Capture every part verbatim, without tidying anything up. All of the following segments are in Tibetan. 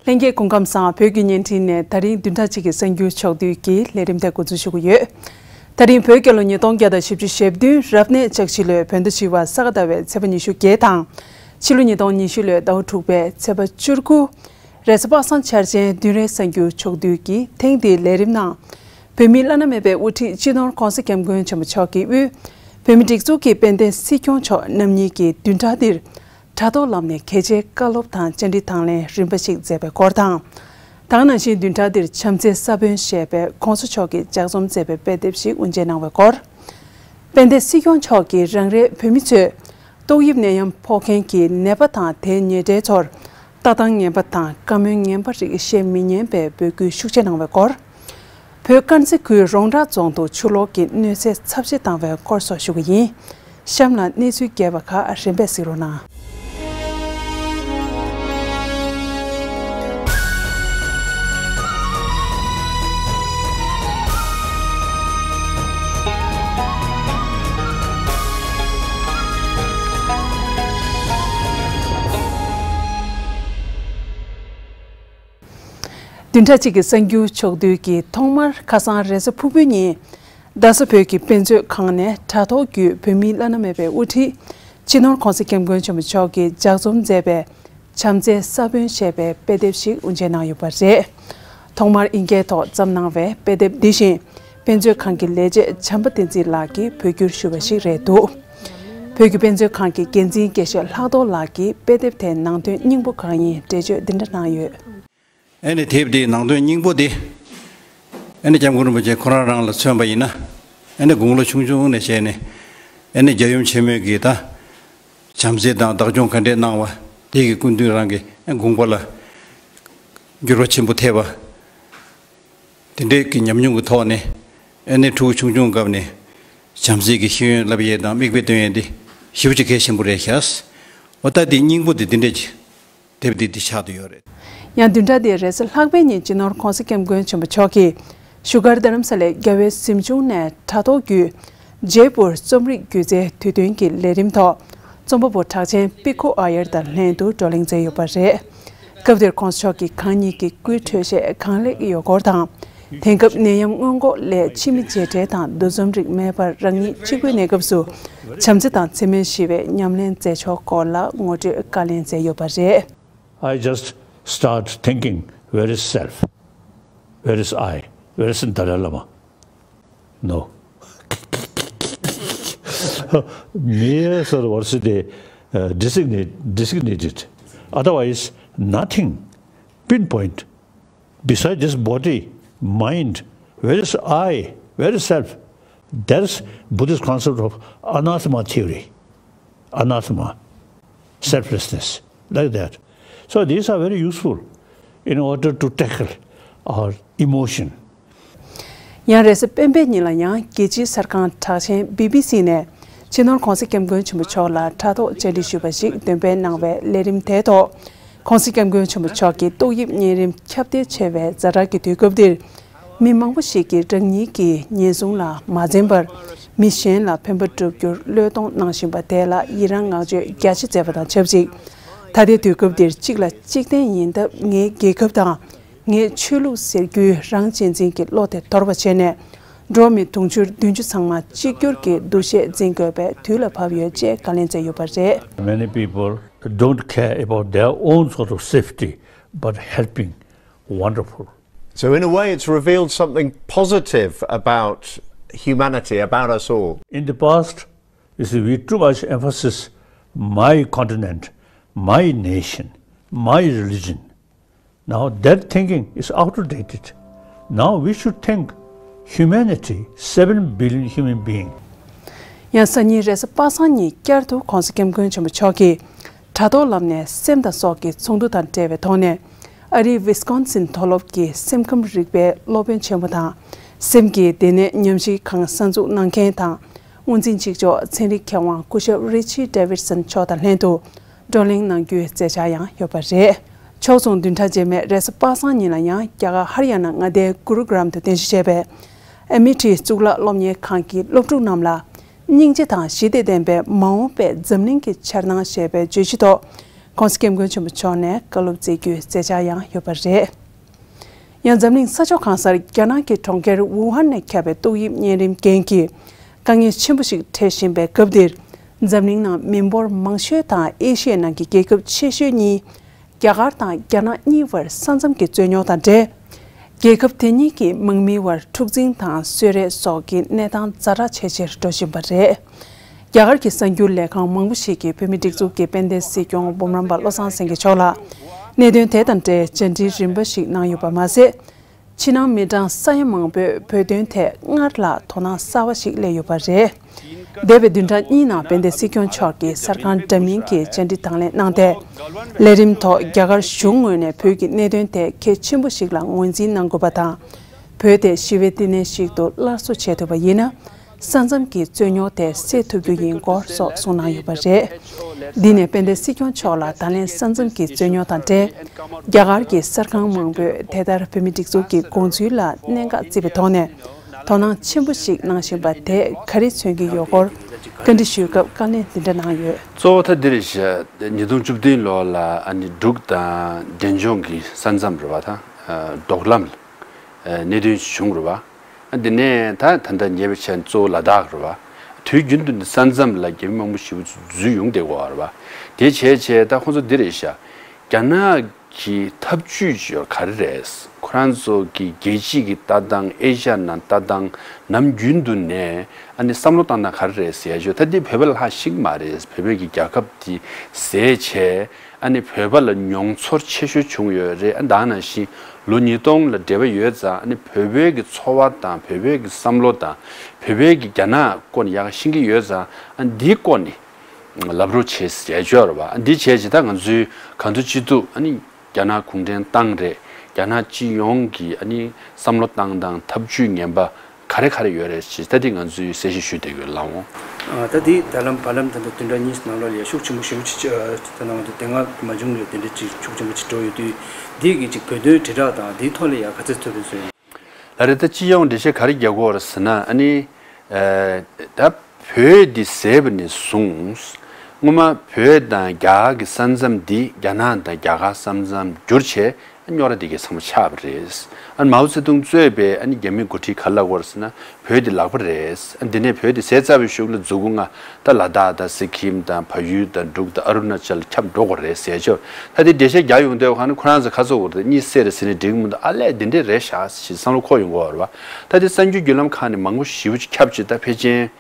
ལྷན་རྒྱས་སྐུ་ཁམས་བཟང་། བོད་ཀྱི་བརྙན་འཕྲིན་ནས་ད་རིང་བདུན་ཕྲག་གཅིག་གི་གསར་འགྱུར་ཕྱོགས་བསྡུས་ཀྱི་ལས་རིམ་དེ་འགོ་འཛུགས་ཞུ་གི་ཡོད། ད་རིང་བོད་རྒྱལ་ལོ་ཉིས་སྟོང་བརྒྱ་དང་བཞི་བཅུ་ཞེ་བདུན་རབ་གནས་ལྕགས་བཞི་ལོའི་བོད་ཟླ་བཞི་པ་ས་ག་ཟླ་བའི་ཚེས་པ་ཉི་ཤུ་བརྒྱད་དང་། ཕྱི་ལོ་ཉིས་སྟོང་ཉི་ཤུ་ལོའི་ཟླ་བ་དྲུག་པའི་ཚེས་པ་བཅུ་དགུ། རེས་གཟའ་པ་སངས་འཆར་ཅན་བདུན་རེའི་གསར་འགྱུར་ཕྱོགས་བསྡུས་ཀྱི་ཐེངས་འདིའི་ལས་རིམ་ནང་། བོད་མིའི་བླ་ན་མེད་པའི་དབུ་ཁྲིད་སྤྱི་ནོར་༧གོང་ས་༧སྐྱབས་མགོན་ཆེན་པོ་མཆོག་གིས་དབུས་བོད་མིའི་སྒྲིག་འཛུགས་ཀྱི་དཔལ་ལྡན་སྲིད་སྐྱོང་མཆོག་རྣམ་གཉིས་ཀྱིས་བདུན་ཕྲག་འདིར་དྲ་ཐོག་ལམ་ནས་གལ་ཆེའི་བཀའ་སློབ་དང་བཅར་འདྲི་དང་ལེན་རིམ་པ་ཞིག་མཛད་པའི་སྐོར་དང་། ད་ག་ནང་བཞིན་བདུན་ཕྲག་འདིར་བྱམས་བརྩེའི་ས་བོན་ཞེས་པའི་༧གོང་ས་མཆོག་གིས་ལྗགས་རྩོམ་མཛད་པའི་དཔེ་དེབ་ཞིག་དབུ་འབྱེད་གནང་བའི་སྐོར། དཔལ་ལྡན་སྲིད་སྐྱོང་མཆོག་གིས་རང་རེའི་བོད་མི་ཚོས་ཏོག་དབྱིབས་ནད་ཡམས་ཕོག་མཁན་གྱི་ནད་པ་དང་དེའི་ཉེ་འབྲེལ་ཚོར་ལྟ་སྟངས་ངན་པ་དང་བཀའ་མོལ་ངན་པ་རིགས་བཤད་མི་ཉན་པའི་འབོད་སྐུལ་ཤུགས་ཆེ་གནང་བའི་སྐོར། བོད་དཀར་མཛེས་ཁུལ་རོང་བྲག་རྫོང་དུ་ཆུ་ལོག་གིས་གནོད་འཚེ་ཚབས་ཆེ་བཏང་བའི་སྐོར་སོགས་ཞུ་གི་ཡིན། གཤམ་ལ་གནས་ཚུལ་རྒྱས་པ་ཁག་རིམ་པས་གཟིགས་རོགས་གནང་། བདུན་ཕྲག་གཅིག་གི་གསར་འགྱུར་ཕྱོགས་བསྡུས་ཀྱི་ཐོག་མར་ཁ་སང་རེས་གཟའ་ཕུར་བུའི་ཉིན། རྡ་ས་བོད་ཀྱི་དཔེ་མཛོད་ཁང་ནས་དྲ་ཐོག་བརྒྱུད་བོད་མིའི་བླ་ན་མེད་པའི་དབུ་ཁྲིད་སྤྱི་ནོར་༧གོང་ས་༧སྐྱབས་མགོན་ཆེན་པོ་མཆོག་གིས་ལྗགས་རྩོམ་མཛད་པའི་བྱམས་བརྩེའི་ས་བོན་ཞེས་པའི་དཔེ་དེབ་ཞིག་དབུ་འབྱེད་གནང་ཡོད་པ་རེད། ཐོག་མར་དབྱིན་སྐད་ཐོག་བརྩམས་གནང་བའི་དཔེ་དེབ་འདི་བཞིན་དཔེ་མཛོད་ཁང་གི་ལས་བྱེད་བྱམས་པ་བསྟན་འཛིན་ལགས་ཀྱིས་བོད་བསྒྱུར་ཞུས་པ་ཞིག་རེད་འདུག་བོད་ཀྱི་དཔེ་མཛོད་ཁང་གི་འགན་འཛིན་དགེ་བཤེས་ལྷག་རྡོར་ལགས་ཀྱིས་དཔེ་དེབ་དེའི་ནང་དོན་སྙིང་པོ་གང་ཡིན་འགྲེལ་བརྗོད་འདི་འདྲ་གནང་ཡོད། ཨེ་ནི་དེབ་འདིའི་ནང་དོན་སྙིང་པོ་འདི། ཨེ་ནི་སྐྱབས་མགོན་རིན་པོ་ཆེ་ཁོ་རང་རང་ལ་མཚོན་པ་ཡིན་ན། ཨེ་ནི་དགུང་ལོ་ཆུང་ཆུང་ནས་བྱས་ནས། ཨེ་ནི་རྒྱལ་ཡུམ་ཆེན་མོས་ཀྱིས་ད། བྱམས་བརྩེ་དང་བདག་སྐྱོང་ག་འདྲས་གནང་བ། དེ་གི་སྐུ་མདུན་རང་གི་དགོངས་པ་ལ། འགྱུར་བ་ཆེན་པོ་ཐེབས་པ། དེ་འདྲས་ཀྱི་ཉམས་མྱོང་གི་ཐོག་ནས། ཨེ་ནི་ཕྲུ་གུ་ཆུང་ཆུང་སྐབས་ནས། བྱམས་བརྩེ་གི་ཤེས་ཡོན་བསླབ་ཡས་དང་མིག་དཔེ་སྟོན་ཡས་འདི། ཞེ་པོ་ཅིག་གལ་ཆེན་པོ་རེད་ཤག་འོ་ད་དེ་སྙིང་པོ་དེ་འདི་འདྲས་ཀྱི། དེབ་འདི་འདི་ཆགས་བསྡད་ཡོད་རེད། ཡང་བདུན་ཕྲག་འདིའི་རེས་གཟའ་ལྷག་པའི་ཉིན་སྤྱི་ནོར་༧གོང་ས་༧སྐྱབས་མགོན་ཆེན་པོ་མཆོག་གིས་བཞུགས་སྒར་རྡ་རམ་ས་ལའི་རྒྱལ་བའི་གཟིམ་ཆུང་ནས་དྲ་ཐོག་བརྒྱུད་ཇེ་པུར་རྩོམ་རིག་སྒྱུ་རྩལ་དུས་སྟོན་གྱི་ལས་རིམ་ཐོག་རྩོམ་པ་པོ་གྲགས་ཅན་པི་ཁོ་ཨ་ཡར་དང་ལྷན་དུ་བགྲོ་གླེང་མཛད་ཡོད་པ་རེད། སྐབས་དེར་༧གོང་ས་མཆོག་གིས་གང་ཉིད་ཀྱི་སྐུའི་འཕྲོད་བཞེས་གང་ལེགས་ཡོད་སྐོར་དང་། དེང་སྐབས་ནད་ཡམས་སྔོན་འགོག་སླད་ཕྱི་མི་མཇལ་འཕྲད་དང་འདུ་འཛོམས་རིགས་མེད་པར་རང་ཉིད་གཅིག་པུའི་གནས་སྐབས་སུ་བྱམས་བརྩེ་དང་འཚེ་མེད་ཞི་བའི་ཉམས་ལེན་མཛད་ཕྱོགས་སྐོར་ལ་ངོ་སྤྲོད་བཀའ་ལན་མཛད་ཡོད་པ་རེད། I just start thinking, where is self? Where is I? Where is Dalai Lama? No. Mere sort of, what should they, uh, designate, designate it. Otherwise, nothing. Pinpoint. Beside this body, mind, where is I? Where is self? There's Buddhist concept of anatma theory. Anatma, selflessness, like that. So these are very useful in order to tackle our emotion. ཡང་རེས་གཟའ་སྤེན་པའི་ཉིན་ལ་ཡང་རྒྱལ་སྤྱིའི་གསར་ཁང་གྲགས་ཅན་བི་བི་སི་ནས་སྤྱི་ནོར་༧གོང་ས་༧སྐྱབས་མགོན་ཆེན་པོ་མཆོག་ལ་དྲ་ཐོག་བཅར་འདྲི་ཞུས་པ་ཞིག་འདོན་སྤེལ་གནང་བའི་ལས་རིམ་དེའི་ཐོག་༧གོང་ས་༧སྐྱབས་མགོན་ཆེན་པོ་མཆོག་གིས་ཏོག་དབྱིབས་གཉན་རིམས་ཁྱབ་གདལ་ཆེ་བའི་ཛ་དྲག་གི་དུས་སྐབས་འདིར། མི་མང་པོ་ཞིག་གིས་རང་ཉིད་ཀྱི་ཉེན་སྲུང་ལ་མ་འཛེམས་པར་མི་གཞན་ལ་ཕན་པ་བསྒྲུབ་རྒྱུར་བློས་གཏོང་གནང་བཞིན་པ་དེ་ལ་ཡི་རངས་བསྔགས་བརྗོད་རྒྱ་ཆེ་མཛད་པ་དང་ཆབས་ཅིག་ད་ལྟའི་དུས་སྐབས་འདིར་གཅིག་ལ་གཅིག་བརྟེན་ཡིན་སྟབས་ངའི་རྒྱལ་ཁབ་དང་ངའི་ཆོས་ལུགས་ཟེར་རྒྱུའི་རང་གཅེས་འཛིན་གྱི་བློ་དེ་དོར་བ་བྱས་ནས། འགྲོ་བ་མི་དུང་ཕྱུར་བདུན་ཅུ་ཚང་མ་གཅིག་གྱུར་གྱི་འདུ་ཤེས་འཛིན་དགོས་པའི་དུས་ལ་བབ་ཡོད་ཅེས་བཀའ་ལན་མཛད་ཡོད་པ་རེད། Many people don't care about their own sort of safety, but helping. Wonderful. So in a way, it's revealed something positive about humanity, about us all. In the past, you see, we too much emphasis my continent, my nation, my religion. Now that thinking is outdated. Now we should think humanity, seven billion human being. ཡང་སང་ཉིན་རེས་གཟའ་པ་སངས་ཉིན་བསྐྱར་དུ་༧གོང་ས་༧སྐྱབས་མགོན་ཆེན་པོ་མཆོག་གིས། དྲ་ཐོག་ལམ་ནས་སེམས་དང་སྲོག་གི་ཚོགས་འདུ་དང་འབྲེལ་བའི་ཐོག་ནས། ཨ་རིའི་ཝི་སི་ཀོན་སིན་མཐོ་སློབ་ཀྱི་སེམས་ཁམས་རིག་པའི་སློབ་དཔོན་ཆེན་མོ་དང་། སེམས་ཀྱི་བདེ་གནས་ཉམས་ཞིབ་ཁང་གསར་འཛུགས་གནང་མཁན་དང་། དབུ་འཛིན་གཅིག་ལྕོགས་ཚན་རིག་མཁས་དབང་སྐུ་ཞབས་རི་ཆི་ཌེ་ཝིད་སོན་མཆོག་དང་ལྷན་དུ་བགྲོ་གླེང་གནང་རྒྱུའི་མཛད་འཆར་ཡང་ཡོད་པ་རེད། ཕྱོགས་མཚུངས་བདུན་ཕྲག་རྗེས་མའི་རེས་གཟའ་པ་སངས་ཉིན་ལ་ཡང་རྒྱ་གར་ཧ་རི་ཡ་ན་མངའ་སྡེའི་གུ་རུ་གྷ་རམ་དུ་རྟེན་གཞི་བྱས་པའི་ཨེ་མི་ཊི་གཙུག་ལག་སློབ་གཉེར་ཁང་གི་སློབ་ཕྲུག་རྣམས་ལ། སྙིང་རྗེ་དང་ཞི་བདེ་ལྡན་པའི་མ་འོངས་པའི་འཛམ་གླིང་གི་འཆར་སྣང་ཞེས་པའི་བརྗོད་གཞི་ཐོག་ ྋགོང་ས་ྋསྐྱབས་མགོན་ཆེན་པོ་མཆོག་ནས་བཀའ་སློབ་སྩལ་རྒྱུའི་མཛད་འཆར་ཡང་ཡོད་པ་རེད། ཡང་འཛམ་གླིང་ས་ཕྱོགས་གང་སར་རྒྱ་ནག་གི་གྲོང་ཁྱེར་ཝུ་ཧན་ནས་ཁྱབ་པའི་ཏོག་དབྱིབས་གཉན་རིམས་འགོས་ཀྱིས་དཀའ་ངལ་ཆེན་པོ་ཞིག་འཕྲད་བཞིན་པའི་སྐབས་འདིར། འཛམ་གླིང་ནང་མི་འབོར་མང་ཤོས་དང་ཨེ་ཤི་ཡའི་ནང་གི་རྒྱལ་ཁབ་ཆེ་ཤོས་གཉིས། རྒྱ་གར་དང་རྒྱ་ནག་གཉིས་བར་ས་མཚམས་ཀྱི་རྩོད་རྙོག་དང་འབྲེལ། རྒྱལ་ཁབ་དེ་གཉིས་ཀྱི་དམག་མིའི་བར་འཁྲུག་འཛིང་དང་གསོད་རེས་སོགས་ཀྱི་གནས་སྟངས་ཛ་དྲག་ཇེ་ཆེར་འགྲོ་བཞིན་པ་རེད། རྒྱ་གར་གྱི་གསར་འགྱུར་ལས་ཁང་མང་པོ་ཞིག་གིས་བོད་མིའི་སྒྲིག་འཛུགས་ཀྱི་དཔལ་ལྡན་སྲིད་སྐྱོང་སྤོམ་རམ་པ་བློ་བཟང་སེང་གེ་མཆོག་ལ་གནད་དོན་དེ་དང་འབྲེལ་བཅར་འདྲི་རིམ་པ་ཞིག་གནང་ཡོད་པ་མ་ཟད། ཕྱི་ནང་མི་གྲངས་ས་ཡ་མང་པོས་བོད་དོན་ཐད་སྔར་ལས་དོ་སྣང་གསར་བ་ཞིག་སླེབས་ཡོད་པ་རེད། འདས་པའི་བདུན་ཕྲག་གཉིས་ནང་དཔལ་ལྡན་སྲིད་སྐྱོང་མཆོག་གིས་གསར་ཁང་འདྲ་མིན་གྱི་བཅར་འདྲི་དང་ལེན་གནང་སྟེ། ལས་རིམ་ཐོག་རྒྱ་གར་གཞུང་ངོས་ནས་བོད་ཀྱི་གནད་དོན་ཐད་གལ་ཆེན་པོ་ཞིག་ལ་ངོས་འཛིན་གནང་དགོས་པ་དང་། བོད་དེ་ཞི་བའི་བསྟི་གནས་ཤིག་ཏུ་སླར་གསོ་བྱེད་ཐུབ་པ་ཡིན་ན། ས་མཚམས་ཀྱི་རྩོད་རྙོག་དེ་སེལ་ཐུབ་རྒྱུ་ཡིན་སྐོར་སོགས་གསུངས་གནང་ཡོད་པ་རེད། འདི་ནས་དཔལ་ལྡན་སྲིད་སྐྱོང་མཆོག་ལ་ད་ལན་ས་མཚམས་ཀྱི་རྩོད་རྙོག་དང་འབྲེལ། རྒྱ་གར་གྱི་གསར་ཁང་མང་པོས་དེ་ལྟར་བོད་མིའི་སྒྲིག་འཛུགས་ཀྱི་དགོངས་ཚུལ་ལ་གནད་འགག་བརྩིས་པའི་ཐོག་ནས། དོ་སྣང་ཆེན་པོ་ཞིག་གནང་བཞིན་པ་དེ་ག་རེ་མཚོན་གྱི་ཡོད་སྐོར་བཀའ་འདྲི་ཞུས་སྐབས་བཀའ་ལན་འདི་འདྲ་གནང་ཡོད། གཙོ་བོ་ད་འདི་རེད་ཤག་ཉིས་སྟོང་བཅུ་བདུན་ལོ་ལ་ཨ་ནི་འབྲུག་དང་འབྲས་ལྗོངས་ཀྱི་ས་མཚམས་རེད་བ། ད་ཨ་རྡོག་ལམ་ལ་ཨ་གནད་དོན་བྱུང་རེད་བ། ཨ་འདི་ནས་ད་ད་ལྟ་ཉེ་བའི་ཆར་གཙོ་བོ་ལ་དྭགས་རེད་བ། དུས་རྒྱུན་དུ་ནི་ས་མཚམས་ལ་རྒྱ་མི་མང་པོ་ཞེ་པོ་འཛུལ་ཡོང་བསྡད་ཡོད་རེད་བ། དེ་བྱས་བྱས་ད་ཁོང་ཚོ་འདི་རེད་ཤག་རྒྱ་ནག་གི་ཐབས་ཇུས་ཅིག་ཡོད་ག་རེ་རེད། ཁོ་རང་ཚོ་གི་རྒྱལ་སྤྱི་གི་ལྟ་སྟངས་ཨེ་ཤ་ཡ་ནང་ལྟ་སྟངས་ནམ་རྒྱུན་དུ་ནས་ཨ་ནི་བསམ་བློ་བཏང་སྟངས་ག་རེ་རེད་ཟེར་ཡ་ཅིག་ད་འདི་བོད་པ་ལ་ཧ་ཤིག་མ་རེད། བོད་པའི་གི་རྒྱལ་ཁབ་འདི་ཟེར་བྱས་ཨ་ནི་བོད་པ་ལ་མྱོང་ཚོར་ཆེ་ཤོས་བྱུང་ཡོད་རེད། ཨ་ད་ནང་བཞིན་ལོ་ཉིས་སྟོང་ལ་འབྲེལ་བ་ཡོད་ཙང་ཨ་ནི་བོད་པའི་གི་འཚོ་བ་དང་བོད་པའི་གི་བསམ་བློ་དང་བོད་པའི་གི་རྒྱ་ནག་སྐོར་ནས་ཡག་ཤེས་ཀྱི་ཡོད་ཙང་ཨ་འདིའི་སྐོར་ནས་ལབ་རོགས་བྱེད་ཟེར་ཡ་ཅིག་ཡོད་རེད་བ། ཨ་འདི་བྱས་བྱས་ད་ང་ཚོའི་གང་ཐུབ་ཅི་ཐུབ་ཨ་ནི་རྒྱ་ནག་གུང་ཁྲན་ཏང་རེད། རྒྱ་ནག་སྤྱི་ཡོངས་ཀྱི་ཨ་ནི་བསམ་བློ་བཏང་སྟངས་ཐབས་ཇུས་ངན་པ་ག་རེ་ག་རེ་ཡོད་རེད་ཅེས་ད་འདི་ང་ཚོས་གསལ་བཤད་ཞུ་བསྡད་ཡོད་ལགས་འོང་། ཨ་ད་འདི་ད་ལམ་བར་ལམ་ད་ལྟ་བདུན་ཕྲག་གཉིས་ནང་ལོགས་ལ་ཡ་ཤུགས་ཆེན་པོ་ཞེ་པོ་ཅིག་ད་ནང་དུ་དེ་སྔ་མ་བྱུང་ཡོད་དེ་འདྲ་ཅིག་ཤུགས་ཆེན་པོ་ཅིག་འགྲོ་ཡོད་དུས་འདི་གི་ཅིག་བོད་དོན་དྲིལ་བསྒྲགས་དང་འདིའི་ཐོག་ལ་ཡ་ག་ཚོད་ཐུབ་ཡིན་ཟེར། ལ་རེ་ད་སྤྱི་ཡོངས་འགྲེལ་བཤད་ག་རེ་རྒྱག་དགོས་རེད་ཟེར་ན་ཨ་ནི། ཨ་ད་བོད་འདི་ཟེར་བ་ནས་བཟུང་། སྔོན་མ་བོད་དང་རྒྱ་གར་གྱི་ས་མཚམས་འདི་རྒྱ་ནག་དང་རྒྱ་གར་ས་མཚམས་བསྒྱུར་བྱས་རྙོག་དྲ་འདི་གའི་ཚང་མ་ཆགས་པ་རེད། ཨ་ནི་མའོ་ཙེ་ཏུང་གཙོས་པའི་ཨ་ནི་རྒྱ་མི་འགོ་ཁྲིད་ག་རེ་ལབ་ཀྱི་ཡོད་རེད་ཟེར་ན་བོད་འདི་ལག་པ་རེད། ཨ་འདི་ནས་བོད་འདི་ཟས་ཚར་བའི་གཞུག་ལ་མཛུ་གུ་ལྔ་ད་ལ་དྭགས་དང་སི་ཀིམ་དང་བལ་ཡུལ་དང་འབྲུག་དང་ཨ་རུ་ན་ཅལ་ཁྱབ་འགྲོ་དགོས་རེད་ཟེར་ཆོག་ད་འདི་འགྲེལ་བཤད་རྒྱག་ཡོང་དུས་ཁ་ནི་ཁོ་རང་ཚོ་ཁ་ཚོ་འུར་ཏེ་གཉིད་སད་རེད་ཟེར་ནས་འགྲིག་མི་འདུག་ཨ་ལས་འདི་འདྲས་རེད་ཤག་ཞེས་བསམ་བློ་འཁོར་ཡོང་གི་ཡོད་རེད་བ། ད་འདི་གསར་འགྱུར་བརྒྱུད་ལམ་ཁག་ནས་མང་པོ་ཞེ་པོ་ཅིག་ཁྱབ་ཅིག་ད་ཕལ་ཆེར།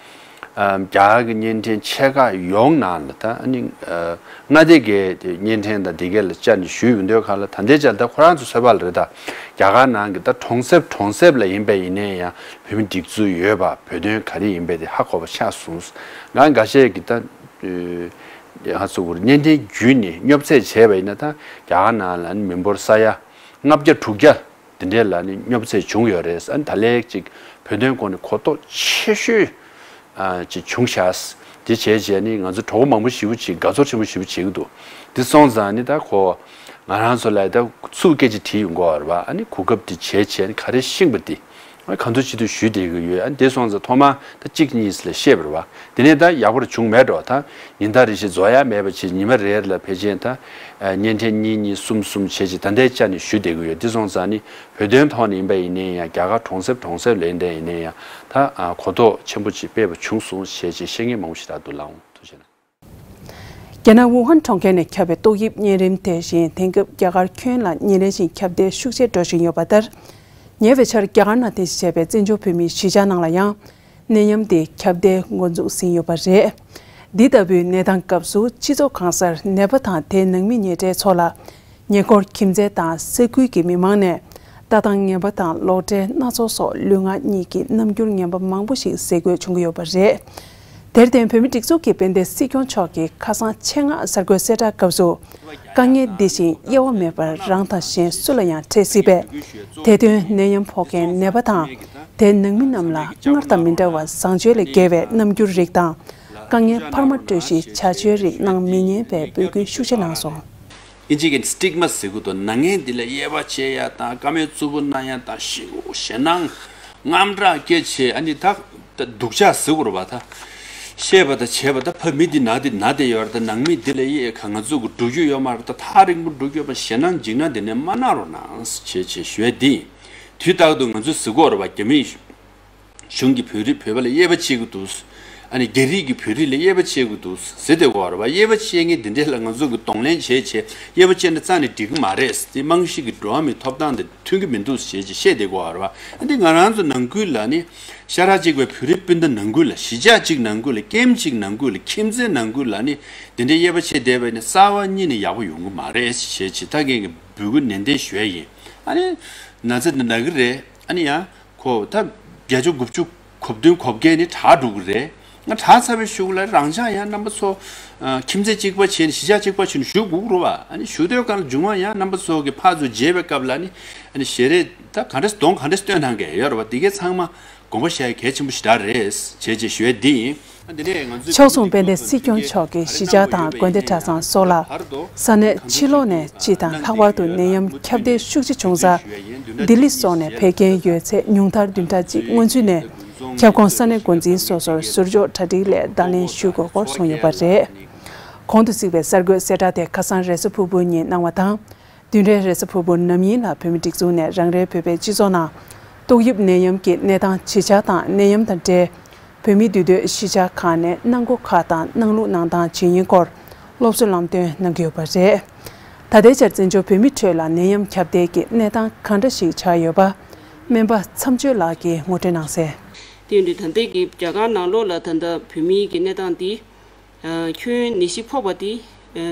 ཨ་རྒྱ་གར་གྱི་བརྙན་འཕྲིན་ཆེ་ཁག་ཡོངས་ནང་ལ་ད་ཨ་ནི་ཨ་མངའ་སྡེ་གའི་བརྙན་འཕྲིན་དང་དེ་གའི་ལ་བཅར་ནས་ཞུས་ཡོང་དུས་ཁ་ལ་ད་ལྟའི་ཆར་ད་ཁོ་རང་ཚོ་ཚོད་དཔག་ལ་རེད་ད། རྒྱ་གར་ནང་གི་ད་གྲོང་གསེབ་གྲོང་གསེབ་ལ་ཡིན་པ་ཡིན་ནའི་ཡང་བོད་མི་སྒྲིག་འཛུགས་ཡོད་པ་བོད་དོན་ག་རེ་ཡིན་པ་དེ་ཧ་གོ་བ་ཆགས་སོང་། ང་འགའ་ཤས་ཀྱིས་ད་ཨ་ང་ཚོ་བརྙན་འཕྲིན་བརྒྱུད་ནས་སྙོབ་ཚད་བྱས་པ་ཡིན་ན་ད་རྒྱ་གར་ནང་ལ་ཨ་ནི་མི་འབོར་ས་ཡ་ལྔ་བརྒྱ་དྲུག་བརྒྱ། དེ་འདྲས་ལ་ནི་སྙོབ་ཚད་བྱུང་ཡོད་རེད། ཨ་ནི་ད་ལན་ཅིག་བོད་དོན་སྐོར་ནས་གོ་རྟོགས་ཆེ་ཤོས་ཨ་ཅིག་བྱུང་ཤག་དེ་བྱས་རྗེས་ནི་ང་ཚོ་གྲོགས་པོ་མང་པོ་ཞེ་པོ་ཅིག་དགའ་ཚོར་ཆེན་པོ་ཞེ་པོ་བྱེད་ཀྱི་འདུག་དེ་སོང་ཙང་ནི་ད་ཁོ་ང་རང་ཚོ་ལ་ད་ཚུགས་སྐད་ཅིག་བྲིས་ཡོང་གི་ཡོད་རེད་བ། ཨ་ནི་གོ་སྐབས་དེ་བྱས་རྗེས་ནི་ག་རེ་ཤེས་པ་དེ་ཨ་གང་ཐུབ་ཅི་ཐུབ་ཞུས་བསྡད་ཀྱི་ཡོད། ཨ་ནི་དེ་སོང་ཙང་ཐོག་མ་ད་གཅིག་གཉིས་ལ་བཤད་པ་རེད་བ། དེ་ནས་ད་ཡག་པོ་ར་བྱུང་མེད་འགྲོ། ད་ཉིན་ལྟར་རེ་བཞིན་རྫོགས་ཡ་མེད་པ་བྱས་ཉི་མ་རེ་རེ་ལ་ཕལ་ཆེར་ད་བརྙན་འཕྲིན་གཉིས་གཉིས་གསུམ་གསུམ་བྱས་བྱས་ད་ལྟའི་ཆ་ནས་ཞུ་བསྡད་ཀྱི་ཡོད། དེ་སོང་ཙང་ནི་བོད་དོན་ཐོག་ནས་ཡིན་པ་ཡིན་ནའི་ཡང་རྒྱ་གར་གྲོང་གསེབ་གྲོང་གསེབ་ལ་ཡིན་པ་ཡིན་ནའི་ཡང་ད་གོ་རྟོགས་ཆེན་པོ་ཅིག་སྤེལ་བ་བྱུང་སོང་ཞེས་བྱས་བཤད་མཁན་མང་པོ་ཞིག་ད་འདུག་ལགས་འོང་། ཐུགས་རྗེ་གནང་། རྒྱ་ནག་ཝུ་ཧན་གྲོང་ཁྱེར་ནས་ཁྱབ་པའི་ཏོག་དབྱིབས་གཉན་རིམས་དེ་བཞིན་དེང་སྐབས་རྒྱ་གར་ཁྱོན་ལ་ཉིན་རེ་བཞིན་ཁྱབ་གདལ་ཤུགས་ཆེར་འགྲོ་བཞིན་ཡོད་པ་ལྟར། ཉེ་བའི་ཆར་རྒྱ་གར་ནང་རྟེན་གཞི་བྱས་པའི་བཙན་བྱོལ་བོད་མིའི་གཞིས་ཆགས་ནང་ལ་ཡང་ནད་ཡམས་དེ་ཁྱབ་གདལ་འགོ་འཛུགས་ཟིན་ཡོད་པ་རེད། འདི་ལྟ་བུའི་གནས་སྟངས་སྐབས་སུ་སྤྱི་ཚོགས་གང་སར་ནད་པ་དང་དེའི་ནང་མི་ཉེ་གྲས་ཚོ་ལ། ཉེ་འཁོར་ཁྱིམ་མཚེས་དང་ས་ཁུལ་གྱི་མི་མང་ནས་ལྟ་སྟངས་ངན་པ་དང་ལོག་འགྲེལ་སྣ་ཚོགས་སོགས་ལུས་ངག་གཉིས་ཀྱི་རྣམ་འགྱུར་ངན་པ་མང་པོ་ཞིག་གཟིགས་འགོད་བྱུང་གི་ཡོད་པ་རེད། དེར་བརྟེན་བོད་མིའི་སྒྲིག་འཛུགས་ཀྱི་དཔལ་ལྡན་སྲིད་སྐྱོང་མཆོག་གིས་ཁ་སང་ཆེད་མངགས་གསར་འགོད་གསལ་བསྒྲགས་སྐབས་སུ། དཀའ་ངལ་འདི་བཞིན་དབྱེ་བ་མེད་པར་རང་དང་གཞན་སུ་ལ་ཡང་འཕྲད་སྲིད་པས། དེ་དོན་ནད་ཡམས་ཕོག་མཁན་ནད་པ་དང་། དེའི་ནང་མི་རྣམས་ལ་སྔར་དང་མི་འདྲ་བར་བཟང་སྤྱོད་ལས་བརྒལ་བའི་རྣམ་འགྱུར་རིགས་དང་། དཀའ་ངལ་འཕར་མ་སྤྲོད་གཞིའི་བྱ་སྤྱོད་རིགས་གནང་མི་ཉན་པའི་འབོད་སྐུལ་ཤུགས་ཆེ་གནང་སོང་། ཨིན་ཇི་གི་སི་ཊིག་མ་ཟེར་གི་འདུག་ན་ངས་འདི་ལ་དབྱེ་བ་ཕྱེ་ཡ་དང་བཀའ་མོལ་རྩུབ་པོ་གནང་ཡ་དང་ཞེ་པོ་ཞེད་སྣང་དངངས་སྐྲག་སྐྱེ་བྱས་ཨ་ནི་ད་ད་སྡུག་ཅག་ཟེར་དགོས་རེད་པ་ད། བཤད་པ་དང་བྱས་པ་དང་ཕ་མི་འདི་ན་འདི་ན་བསྡད་ཡོད་རེད། ད་ནང་མི་འདི་ལ་ཡེ་ག་ང་ཚོ་གི་འགྲོ་རྒྱུ་ཡོད་མ་རེད། ད་ཐག་རིང་པོ་འགྲོ་རྒྱུ་ཡོད་པ་ཞེད་སྣང་འཇིགས་སྣང་འདི་ནས་མ་གནང་རོགས་གནང་བྱས་བྱས་ཞུ་ཡ་འདི་ཡིན། དུས་རྟག་ཏུ་ང་ཚོས་ཟེར་གྱི་ཡོད་རེད་པ། རྒྱ་མི་གཞུང་གིས་བོད་རིགས་བོད་པ་ལ་དབྱེ་བ་ཕྱེ་གི་འདུག་ཨ་ནི་རྒྱ་རིགས་ཀྱིས་བོད་རིགས་ལ་དབྱེ་བ་ཕྱེ་གི་འདུག་ཟེར་བསྡད་ཀྱི་ཡོད་རེད་པ། དབྱེ་བ་ཕྱེ་མཁན་འདི་འདྲས་ལ་ང་ཚོ་གིས་གདོང་ལེན་བྱས་བྱས་དབྱེ་བ་ཕྱེ་ན་རྩ་ནས་འགྲིག་གི་མ་རེད། དེ་རྨང་གཞི་གི་འགྲོ་བ་མིའི་ཐོབ་ཐང་དང་མཐུན་གྱི་མི་འདུག་ཟེར་བྱས་བཤད་བསྡད་ཀྱི་ཡོད་རེད་པ། ཨ་འདི་ང་རང་ཚོ་ནང་ཁུལ་ལ་ནི་ཤ་ཁྲག་གཅིག་པའི་བོད་རིགས་སྤུན་ཟླ་ནང་ཁུལ་ལ། གཞིས་ཆགས་གཅིག་ནང་ཁུལ་ལ། ཁྱིམ་གཅིག་ནང་ཁུལ་ལ། ཁྱིམ་མཚེས་ནང་ཁུལ་ལ་ནི་འདི་འདྲའི་དབྱེ་བ་ཕྱེ་བསྡད་པ་ནི་རྩ་བ་ཉིད་ནས་ཡག་པོ་ཡོང་གི་མ་རེད་ཟེར་བྱས་ད་ངས་འབོད་སྐུལ་ནན་ཏན་ཞུ་ཡ་ཡིན། ཨ་ནི་ན་ཚ་འདི་ན་གི་རེད། ཨ་ནི་ཡང་ཁོ་ད་བརྒྱ་ཆ་དགུ་བཅུ་གོ་བདུན་གོ་བརྒྱད་ནི་དྲག་འགྲོ་གི་རེད། ང་དྲག་ཚར་བའི་གཞུག་ལ་རང་ཅག་ཡང་རྣམ་པ་ཚོ་ཨ་ཁྱིམ་མཚེས་གཅིག་པ་བྱས་ནས་གཞིས་ཆགས་གཅིག་པ་བྱས་ནས་བཞུགས་དགོས་ཀྱི་རེད་པ། ཨ་ནི་བཞུགས་སྡོད་སྒང་ལ་མཇུག་མ་ཡང་རྣམ་པ་ཚོ་གི་ཕར་ཚུར་མཇལ་བའི་སྐབས་ལ་ནི་ཨ་ནི་ཞལ་རས་ད་ག་འདྲས་གདོང་ག་འདྲས་སྟོན་གནང་གི་ཡོད་རེད་པ། འདི་གའི་ཚང་མ་དགོངས་པ་བཞེས་གལ་ཆེན་པོ་ཞེ་དྲག་རེད་བྱས་བྱས་ཞུ་ཡ་འདི་ཡིན། ཨ་འདི་ནས་ང་ཚོས་ཕྱོགས་མཚུངས་དཔལ་ལྡན་སྲིད་སྐྱོང་མཆོག་གིས་གཞིས་ཆགས་དང་དགོན་སྡེ་གྲྭ་ཚང་སོགས་ལ་ས་གནས་ཕྱི་ལོགས་ནས་སྤྱི་དང་ལྷག་པར་དུ་ནད་ཡམས་ཁྱབ་གདལ་ཤུགས་ཆེ་བྱུང་ས་ལྡི་ལི་སོགས་ནས་ཕེབས་མཁན་ཡོད་ཚད་ཉུང་མཐར་བདུན་ཕྲག་གཅིག་སྔོན་ཚུད་ནས་ཁྱབ་ཁོངས་ས་གནས་འགོ་འཛིན་སོ་སོར་ཟུར་འཇོག་གྲ་སྒྲིག་སླད་བརྡ་ལན་ཞུ་དགོས་སྐོར་གསུངས་ཡོད་པ་རེད། གོང་དུ་གཟིགས་པའི་གསར་འགོད་གསལ་བསྒྲགས་དེ་ཁ་སང་རེས་གཟའ་ཕུར་བུ་ཉིན་གནང་བ་དང་། བདུན་རེའི་རེས་གཟའ་ཕུར་བུ་ནམ་ཡིན་ལ་བོད་མིའི་སྒྲིག་འཛུགས་ནས་རང་རེའི་བོད་པའི་སྤྱི་ཚོགས་ནང་ཏོག་དབྱིབས་ནད་ཡམས་ཀྱི་གནས་སྟངས་ཇི་ཆགས་དང་ནད་ཡམས་དང་འབྲེལ་བོད་མིའི་འདུས་སྡོད་གཞིས་ཆགས་ཁག་ནས་གནང་སྒོ་ཁག་དང་གནང་ལུགས་གནང་སྟངས་ཇི་ཡིན་སྐོར་སློབ་གསོ་ལམ་སྟོན་གནང་གི་ཡོད་པ་རེད། ད་ལྟའི་ཆར་བཙན་བྱོལ་བོད་མིའི་ཁྲོད་ལ་ནད་ཡམས་ཁྱབ་གདལ་གྱི་གནས་སྟངས་ག་འདྲ་ཞིག་ཆགས་ཡོད་པ་སྨན་པ་མཚམས་གཅོད་ལགས་ཀྱིས་ངོ་སྤྲོད་གནང་གསལ། དེ་ཡིན་དུས་ད་ལྟའི་གི་རྒྱ་གར་ནང་ལོགས་ལ་ད་ལྟ་བོད་མིའི་གི་གནས་སྟངས་འདི། ཁྱོན་ནད་གཞི་ཕོག་པ་དེ་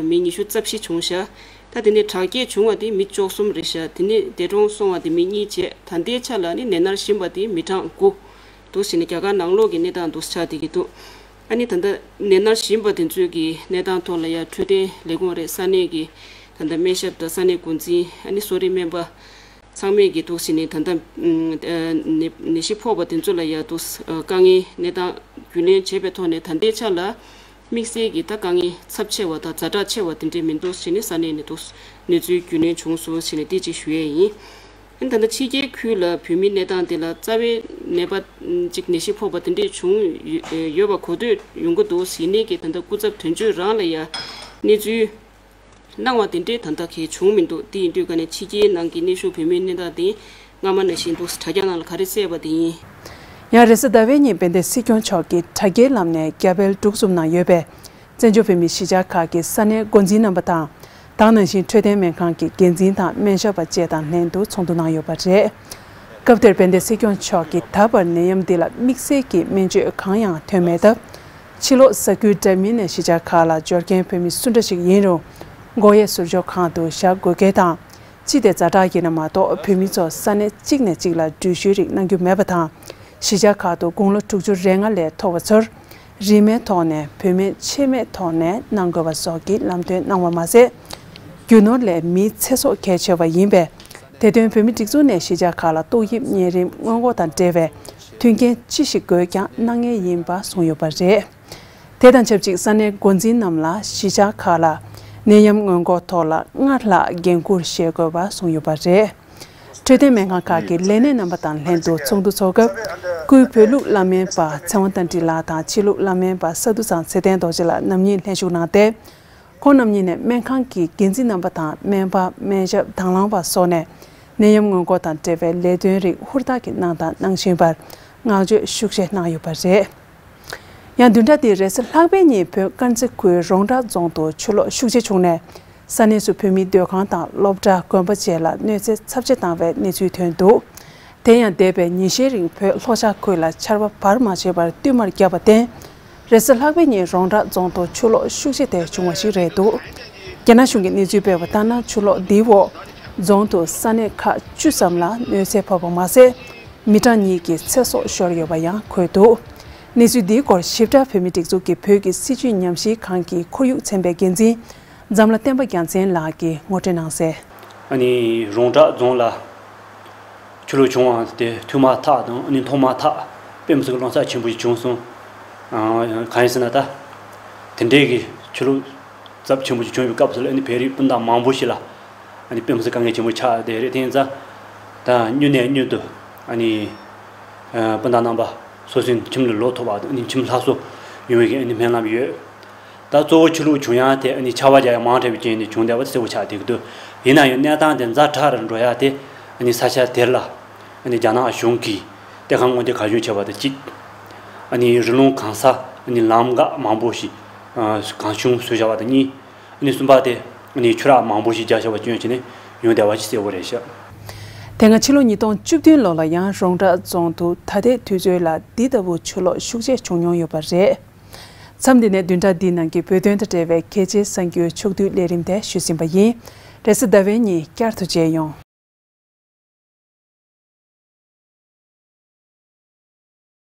མི་ཉི་ཤུ་རྩ་བཞི་བྱུང་ཤག་ད་དེ་ནས་དྲག་སྐྱེད་བྱུང་བ་དེ་མི་བཅུ་གསུམ་རེད་ཤག་དེ་ནས་འདས་གྲོངས་སོང་བ་དེ་མི་གཉིས་བྱས། ད་ལྟའི་ཆ་ལ་ནི་ནད་མནར་བཞིན་པ་དེ་མི་གྲངས་དགུ་འདུག་ཟེར་ནས་རྒྱ་གར་ནང་ལོགས་ཀྱི་གནས་སྟངས་འདུག་ཆགས་བསྡད་ཀྱི་འདུག་ཨ་ནི་ད་ལྟ་ནད་མནར་བཞིན་པ་དེ་ཚོའི་གི་གནས་སྟངས་ཐོག་ལ་ཡ་འཕྲོད་བསྟེན་ལས་ཁུངས་རེད། ས་གནས་ཀྱི་ད་ལྟ་སྨན་ཞབས་དང་ས་གནས་འགོ་འཛིན། ཨ་ནི་གསོ་རིག་སྨན་པ་ཚང་མས་ཀྱི་འདུག་ཟེར་ནས་ད་ལྟ་ནད་ནད་གཞི་ཕོག་པ་དེ་ཚོ་ལ་ཡ་འདུག་དཀའ་ངལ་གནས་སྟངས་རྒྱུས་ལོན་བྱས་པའི་ཐོག་ནས་ད་ལྟའི་ཆ་ལ་དམིགས་བསལ་གྱི་ད་དཀའ་ངལ་ཚབས་ཆེ་བ་དང་ཛ་དྲག་ཆེ་བ་དེ་འདྲས་མི་འདུག་ཟེར་ནས་ས་གནས་ནས་འདུག་གནས་ཚུལ་རྒྱུས་ལོན་བྱུང་སོང་ཟེར་ནས་དེ་གཅིག་ཞུ་ཡས་ཡིན། ཨ་ནི་ད་ལྟ་ཕྱི་རྒྱལ་ཁུལ་ལ་བོད་མིའི་གནས་སྟངས་དེ་ལ་རྩ་བའི་ནད་པ་གཅིག་ནད་གཞི་ཕོག་པ་དེ་འདྲས་བྱུང་ཡོད་ཡོད་པ་གོ་ཐོས་ཡོང་གི་འདུག་ཟེར་ནས་ཀྱི་ད་ལྟ་སྐུ་ཚབ་དོན་གཅོད་རང་ལ་ཡ་གནས་ཚུལ། གནང་བ་དེ་འདྲའི་ད་ལྟ་གལ་བྱུང་མི་འདུག་དེ་ཡིན་དུས་ཀ་ནས་ཕྱི་རྒྱལ་ནང་གི་གནས་ཤུལ་བོད་མིའི་གནས་སྟངས་དེ་སྔ་མ་ནང་བཞིན་འདུག་དྲ་རྒྱ་ནང་ལ་ག་རེ་གསལ་བ་དེ་ཡིན། ཡང་རེས་གཟའ་ཟླ་བའི་ཉིན་དཔལ་ལྡན་སྲིད་སྐྱོང་མཆོག་གིས་དྲ་རྒྱའི་ལམ་ནས་རྒྱ་བལ་འབྲུག་གསུམ་ནང་ཡོད་པའི་བཙན་བྱོལ་བོད་མིའི་གཞིས་ཆགས་ཁག་གི་ས་གནས་འགོ་འཛིན་རྣམ་པ་དང་། དེ་ནང་བཞིན་འཕྲོད་བསྟེན་སྨན་ཁང་གི་འགན་འཛིན་དང་སྨན་ཞབས་པ་བཅས་དང་ལྷན་དུ་ཚོགས་འདུ་གནང་ཡོད་པ་རེད། སྐབས་དེར་དཔལ་ལྡན་སྲིད་སྐྱོང་མཆོག་གིས་ད་བར་ནད་ཡམས་འདི་ལ་དམིགས་བསལ་གྱི་སྨན་བཅོས་གང་ཡང་ཐོན་མེད་སྟབས། ཕྱི་ལོགས་ས་ཁུལ་འདྲ་མིན་ནས་གཞིས་ཆགས་ཁག་ལ་འབྱོར་མཁན་བོད་མི་སུ་འདྲ་ཞིག་ཡིན་རུང་། སྒོ་དབྱེ་ཟུར་འཇོག་ཁང་དུ་བཞག་དགོས་གལ་དང་། ཅི་སྟེ་ཛ་དྲག་ཡིན་ན་མ་གཏོགས་བོད་མི་ཚོ་ས་གནས་གཅིག་ནས་གཅིག་ལ་འགྲུལ་བཞུད་རིགས་གནང་རྒྱུ་མེད་པ་དང་། གཞིས་ཆགས་ཁག་ཏུ་དགུང་ལོ་དྲུག་ཅུ་རེ་ལྔ་ལས་མཐོ་བ་ཚོར། རིན་མེད་ཐོག་ནས་བུད་མེད་ཆད་མེད་ཐོག་ནས་གནང་དགོས་པ་སོགས་ཀྱི་ལམ་སྟོན་གནང་བ་མ་ཟད། རྒྱུ་ནོར་ལས་མིའི་ཚེ་སྲོག་གལ་ཆེ་བ་ཡིན་པས། དེ་དོན་བོད་མིའི་སྒྲིག་འཛུགས་ནས་གཞིས་ཆགས་ཁག་ལ་ཏོག་དབྱིབས་གཉན་རིམས་སྔོན་འགོག་དང་འབྲེལ་བའི་མཐུན་རྐྱེན་ཅི་ཞིག་དགོས་ཀྱང་གནང་ངེས་ཡིན་པ་གསུངས་ཡོད་པ་རེད། དེ་དང་ཆབས་ཅིག་ས་གནས་འགོ་འཛིན་རྣམས་ལ་གཞིས་ཆགས་ཁག་ལ་ནད་ཡམས་སྔོན་འགོག་ཐོག་ལ་སྔར་ལྷག་འགན་འཁུར་བཞེས་དགོས་པ་གསུངས་ཡོད་པ་རེད། འཕྲོད་བསྟེན་སྨན་ཁང་ཁག་གི་ལས་སྣེ་རྣམ་པ་དང་ལྷན་དུ་ཚོགས་འདུ་འཚོགས་སྐབས། སྐུའི་བོད་ལུགས་བླ་སྨན་པ་ཚེ་དབང་རྟ་མགྲིན་ལགས་དང་ཕྱི་ལུགས་བླ་སྨན་པ་ས་འདུ་ཚང་ཚེ་བརྟན་རྡོ་རྗེ་ལགས་རྣམ་གཉིས་ལྷན་ཞུགས་གནང་སྟེ། ཁོང་རྣམ་གཉིས་ནས་སྨན་ཁང་གི་འགན་འཛིན་རྣམ་པ་དང་སྨན་པ་སྨན་ཞབས་དང་བླངས་པ་སོགས་ནས་ནད་ཡམས་སྔོན་འགོག་དང་འབྲེལ་བའི་ལས་དོན་རིགས་ཧུར་ཐག་གིས་གནང་དང་གནང་བཞིན་པར་བསྔགས་བརྗོད་ཤུགས་ཆེ་གནང་ཡོད་པ་རེད། ཡང་བདུན་ཕྲག་འདིའི་རེས་གཟའ་ལྷག་པའི་ཉིན་བོད་དཀར་མཛེས་ཁུལ་རོང་བྲག་རྫོང་དུ་ཆུ་ལོག་ཤུགས་ཆེ་བྱུང་ནས། ས་གནས་སུ་བོད་མིའི་སྡོད་ཁང་དང་སློབ་གྲྭ་དགོན་པ་བཅས་ལ་གནོད་འཚེ་ཚབས་ཆེ་བཏང་བའི་གནས་ཚུལ་ཐོན་འདུག་དེ་ཡང་འདས་པའི་ཉིན་ཤས་རིང་བོད་ལྷོ་བྱང་ཁུལ་ལ་ཆར་པ་བར་མ་ཆད་པར་བསྟུད་མར་བརྒྱབ་པར་བརྟེན། རེས་གཟའ་ལྷག་པའི་ཉིན་རོང་བྲག་རྫོང་དུ་ཆུ་ལོག་ཤུགས་ཆེ་དེ་བྱུང་བ་ཞིག་རེད་འདུག་རྒྱ་ནག་གཞུང་གི་གནས་ཚུལ་སྤེལ་བ་ལྟར་ན། ཆུ་ལོག་འདིའི་འོག་རྫོང་དུ་ས་གནས་ཁག་བཅུ་ཙམ་ལ་གནོད་འཚེ་ཕོག་པ་མ་ཟད། མི་གྲངས་གཉིས་ཀྱི་ཚེ་སྲོག་ཤོར་ཡོད་པ་ཡང་འཁོད་འདུག་གནས་ཚུལ་འདིའི་སྐོར་ཞིབ་ཕྲ་བོད་མིའི་སྒྲིག་འཛུགས་ཀྱི་བོད་ཀྱི་སྲིད་བྱུས་ཉམས་ཞིབ་ཁང་གི་ཁོར་ཡུག་ཚན་པའི་འགན་འཛིན་འཛམ་ལྷ་བསྟན་པ་རྒྱལ་མཚན་ལགས་ཀྱིས་ངོ་སྤྲོད་གནང་གསལ། ཨ་ནི་རོང་བྲག་རྫོང་ལ་ཆུ་ལོག་བྱུང་བ་དེ་ཐོས་མ་ཐག་དང་ཨ་ནི་མཐོང་མ་ཐག་དཔེ་མི་སྲིད་ཀྱི་རླུང་ཚ་ཆེན་པོ་ཞིག་བྱུང་སོང་། ཨ་གང་ཡིན་ཟེར་ན་ད་དེ་འདྲའི་གི་ཆུ་ལོག་ཚབས་ཆེན་པོ་ཞིག་བྱུང་བའི་སྐབས་སུ་ལ་ཨ་ནི་བོད་རིགས་སྤུན་ཟླ་མང་པོ་ཞིག་ལ་ཨ་ནི་དཔེ་མི་སྲིད་དཀའ་ངལ་ཆེན་པོ་ཆགས་བསྡད་རེད། དེ་ཡིན་ཙང་ད་མྱུར་ནས་མྱུར་དུ་ཨ་ནི་ཨ་སྤུན་ཟླ་རྣམ་པ་སོ་སོའི་ཁྱིམ་ལ་ལོག་ཐུབ་པ་དང་ཨ་ནི་ཁྱིམ་སླར་གསོ་ ཡོང་བའི་ཨ་ནི་སྨོན་ལམ་ཡོད། ད་གཙོ་བོ་ཆུ་ལོག་བྱུང་ཡག་དེ་ཨ་ནི་ཆར་པ་རྒྱག་ཡག་མང་དྲགས་པའི་རྐྱེན་ནས་བྱུང་བསྡད་པ་དེ་གསལ་པོ་ཆགས་བསྡད་ཀྱི་འདུག་ཡིན་ན་ཡང་གནས་སྟངས་དེ་ཛ་དྲག་རུ་འགྲོ་ཡག་དེ་ཨ་ནི་ས་ཆ་དེར་ལ་ཨ་ནི་རྒྱ་ནག་གཞུང་གིས་གཏེར་ཁ་སྔོག་འདོན་གང་བྱུང་བྱས་པ་དང་གཅིག་ཨ་ནི་རི་ལུང་གང་ས་ཨ་ནི་ལམ་འགག་མང་པོ་ཞིག་ཨ་གང་བྱུང་བཟོས་བཞག་པ་དང་གཉིས། ཨ་ནི་གསུམ་པ་དེ་ཨ་ནི་ཆུ་རགས་མང་པོ་ཞིག་རྒྱག་བཞག་པ་བྱུང་བྱས་ནས་ཡོང་བསྡད་པ་ཞིག་གསལ་པོ་རེད་ཤག་དེ་སྔ་ཕྱི་ལོ་ཉིས་སྟོང་བཅུ་བདུན་ལོ་ལ་ཡང་རོང་བྲག་རྫོང་དུ་ད་ལྟའི་དུས་ཚོད་ལ་འདི་ལྟ་བུ་ཆུ་ལོག་ཤུགས་ཆེ་བྱུང་མྱོང་ཡོད་པ་རེད། མཚམས་འདི་ནས་བདུན་ཕྲག་འདིའི་ནང་གི་བོད་དོན་དང་འབྲེལ་བའི་གལ་ཆེའི་གསར་འགྱུར་ཕྱོགས་བསྡུས་ལས་རིམ་དེ་ཞུས་ཟིན་པ་ཡིན། རེས་གཟའ་ཟླ་བའི་ཉིན་བསྐྱར་དུ་མཇལ་ཡོང་།